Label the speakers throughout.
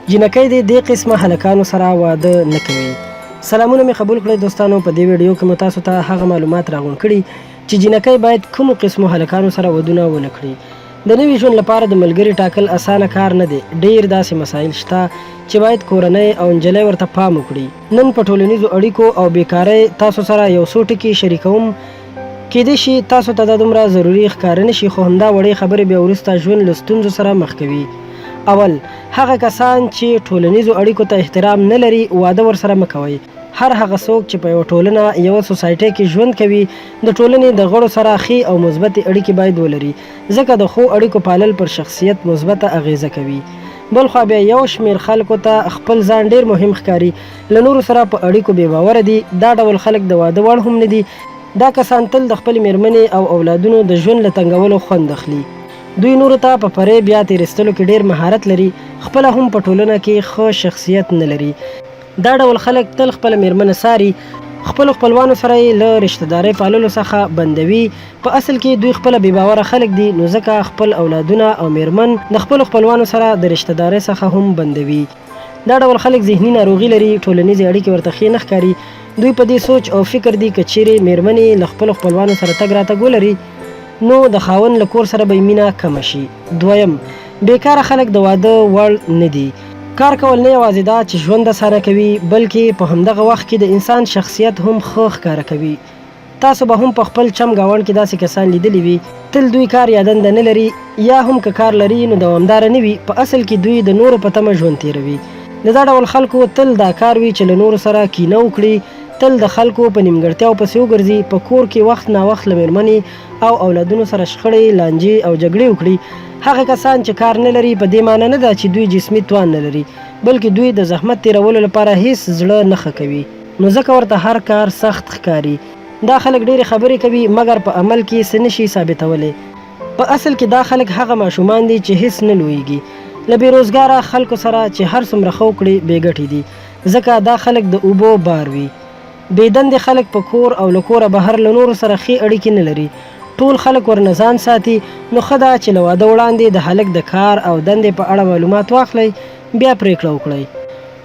Speaker 1: جینکۍ دې دې قسمه هلکانو سره واده نه کوي. سلامونه مې قبول کړئ دوستانو، په دې ویډیو کې مو تاسو ته هغه معلومات راغونډ کړي چې جینکۍ باید کومو قسمو هلکانو سره ودونه ونه کړي. د نوي ژوند لپاره د ملګري ټاکل اسانه کار نه دی، ډیر داسې مسایل شته چې باید کورنۍ او نجلۍ ورته پام وکړي. نن په ټولنیزو اړیکو او بیکارۍ تاسو سره یو څو ټکي شریکوم، کیدای شي تاسو ته دا دومره ضروري ښکاره نه شي، خو همدا وړې خبرې بیا وروسته ژوند له ستونزو سره مخ کوي. اول، هغه کسان چې ټولنیزو اړیکو ته احترام نه لري، واده ورسره مه کوئ. هر هغه څوک چې په یوه ټولنه، یوه سوسایټۍ کې ژوند کوي، د ټولنې د غړو سره ښې او مثبتې اړیکې باید ولري، ځکه د ښو اړیکو پالل پر شخصیت مثبته اغېزه کوي. بلخوا بیا یو شمېر خلکو ته خپل ځان ډېر مهم ښکاري، له نورو سره په اړیکو بې باوره دي، دا ډول خلک د واده وړ هم نه دي، دا کسان تل د خپلې مېرمنې او اولادونو د ژوند له تنګولو خوند اخلي. دوی نورو ته په فریب یا تېر ایستلو کې ډېر مهارت لري، خپله هم په ټولنه کې ښه شخصیت نه لري. دا ډول خلک تل خپله مېرمنه څاري، خپلو خپلوانو سره یې له رشته دارۍ پاللو څخه بندوي، په اصل کې دوی خپله بې باوره خلک دي، نو ځکه خپل اولادونه او مېرمن د خپلو خپلوانو سره د رشته دارۍ څخه هم بندوي. دا ډول خلک ذهني ناروغي لري، ټولنیزې اړیکې ورته ښې نه ښکاري، دوی په دې سوچ او فکر دي که چیرې میرمنې یې له خپلو خپلوانو سره تګ راتګ ولري نو د خاوند له کور سره به یې مینه کمه شي. دویم، بېکاره خلک د واده وړ نه دي. کار کول نه یوازې دا چې ژوند اسانه کوي، بلکې په همدغه وخت کې د انسان شخصیت هم ښه ښکاره کوي. تاسو به هم په خپل چم ګاونډ کې داسې کسان لیدلي وي، تل دوی کار یا دنده نه لري، یا هم که کار لري نو دوامداره نه وي، په اصل کې دوی د نورو په تمه ژوند تېروي. د دا ډول خلکو تل دا کار وي چې له نورو سره کینه وکړي، تل د خلکو په نیمګړتیاو پسې وګرځي، په کور کې وخت ناوخت له مېرمنې او اولادونو سره شخړې، لانجې او جګړې وکړي. هغه کسان چې کار نه لري په دې معنی نه ده چې دوی جسمي توان نه لري، بلکې دوی د زحمت تېرولو لپاره هېڅ زړه نه ښه کوي. نو ځکه ورته هر کار سخت ښکاري. دا خلک ډېرې خبرې کوي، مګر په عمل کې څه نه شي ثابتولی. په اصل کې دا خلک هغه ماشومان دي چې هېڅ نه لویېږي. له بې روزګاره خلکو سره چې هر څومره ښه وکړې، بې ګټې دي، ځکه دا خلک د اوبو بار وي. بې دندې خلک په کور او له کوره بهر له نورو سره ښې اړیکې نه لري. ټول خلک ورنه ځان ساتي، نو ښه ده چې له واده وړاندې د هلک د کار او دندې په اړه معلومات واخلئ، بیا پرېکړه وکړئ.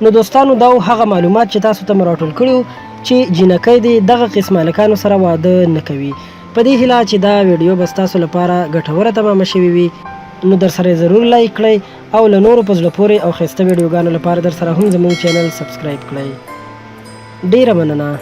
Speaker 1: نو دوستانو دا وو هغه معلومات چې تاسو ته مو راټول کړي وو چې جینکۍ دې دغه قسم هلکانو سره واده نه کوي. په دې هیله چې دا ویډیو به ستاسو لپاره ګټوره تمامه شوې وي، نو درسره یې ضرور لایک کړئ او له نورو په زړه پورې او ښایسته ویډیوګانو لپاره درسره هم زموږ چینل سبسکرایب کړئ. ډیره مننه.